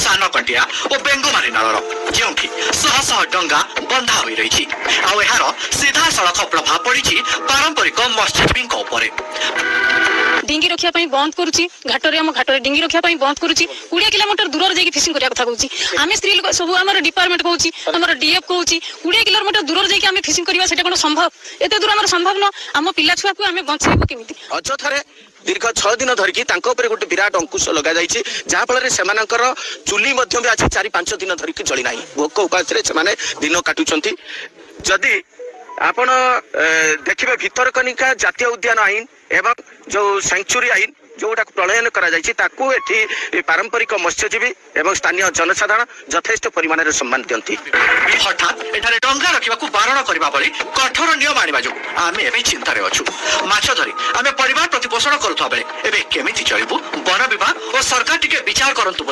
ସାନକଣ୍ଟିଆ ଓ ବେଙ୍ଗମାରୀ ନାଳର, ଯେଉଁଠି ଶହ ଶହ ଡଙ୍ଗା ବନ୍ଧା ହୋଇ ରହିଛି। ଆଉ ଏହାର ସିଧାସଳଖ ପ୍ରଭାବ ପଡ଼ିଛି ପାରମ୍ପରିକ ମତ୍ସ୍ୟଜୀବୀଙ୍କ ଉପରେ। ଡିଙ୍ଗି ରଖିବା ପାଇଁ ବନ୍ଦ କରୁଛି ଘାଟରେ। ଆମ ଘାଟରେ ଡିଙ୍ଗି ରଖିବା ପାଇଁ ବନ୍ଦ କରୁଛି। 20 କିଲୋମିଟର ଦୂରରେ ଯାଇକି ଫିସିଂ କରିବା କଥା କହୁଛି। ଆମେ ସ୍ତ୍ରୀ ଲୋକ ସବୁ, ଆମର ଡିପାର୍ଟମେଣ୍ଟ କହୁଛି, ଆମର ଡିଏଫ୍ କହୁଛି, 20 କିଲୋମିଟର ଦୂରରେ ଯାଇକି ଆମେ ଫିସିଂ କରିବା, ସେଟା କଣ ସମ୍ଭବ? ଏତେ ଦୂର ଆମର ସମ୍ଭବ ନୁହଁ। ଆମ ପିଲା ଛୁଆକୁ ଆମେ ବଞ୍ଚେଇବୁ କେମିତି? ଅଯଥାରେ ଦୀର୍ଘ 6 ଦିନ ଧରିକି ତାଙ୍କ ଉପରେ ଗୋଟେ ବିରାଟ ଅଙ୍କୁଶ ଲଗାଯାଇଛି, ଯାହାଫଳରେ ସେମାନଙ୍କର ଚୁଲି ମଧ୍ୟ ବି ଆଜି 4-5 ଦିନ ଧରିକି ଜଳି ନାହିଁ। ଭୋକ ଉପାସରେ ସେମାନେ ଦିନ କାଟୁଛନ୍ତି। ଯଦି ଆପଣ ଦେଖିବେ, ଭିତରକନିକା ଜାତୀୟ ଉଦ୍ୟାନ ଆଇନ ଏବଂ ଯୋଉ ସାଙ୍ଚୁରୀ ଆଇନ ଯୋଉଟାକୁ ପ୍ରଣୟନ କରାଯାଇଛି, ତାକୁ ଏଠି ପାରମ୍ପରିକ ମତ୍ସ୍ୟଜୀବୀ ଏବଂ ସ୍ଥାନୀୟ ଜନସାଧାରଣ ଯଥେଷ୍ଟ ପରିମାଣରେ ସମ୍ମାନ ଦିଅନ୍ତି। ହଠାତ୍ ଏଠାରେ ଡଙ୍ଗା ରଖିବାକୁ ବାରଣ କରିବା ଭଳି କଠୋର ନିୟମ ଆଣିବା ଯୋଗୁଁ ଆମେ ଏବେ ଚିନ୍ତାରେ ଅଛୁ। ମାଛ ଧରି ଆମେ ପରିବାର ପ୍ରତିପୋଷଣ କରୁଥିବା ବେଳେ ଏବେ କେମିତି ଚଳିବୁ? ବନ ବିଭାଗ ଓ ସରକାର ଟିକେ ବିଚାର କରନ୍ତୁ ବୋଲି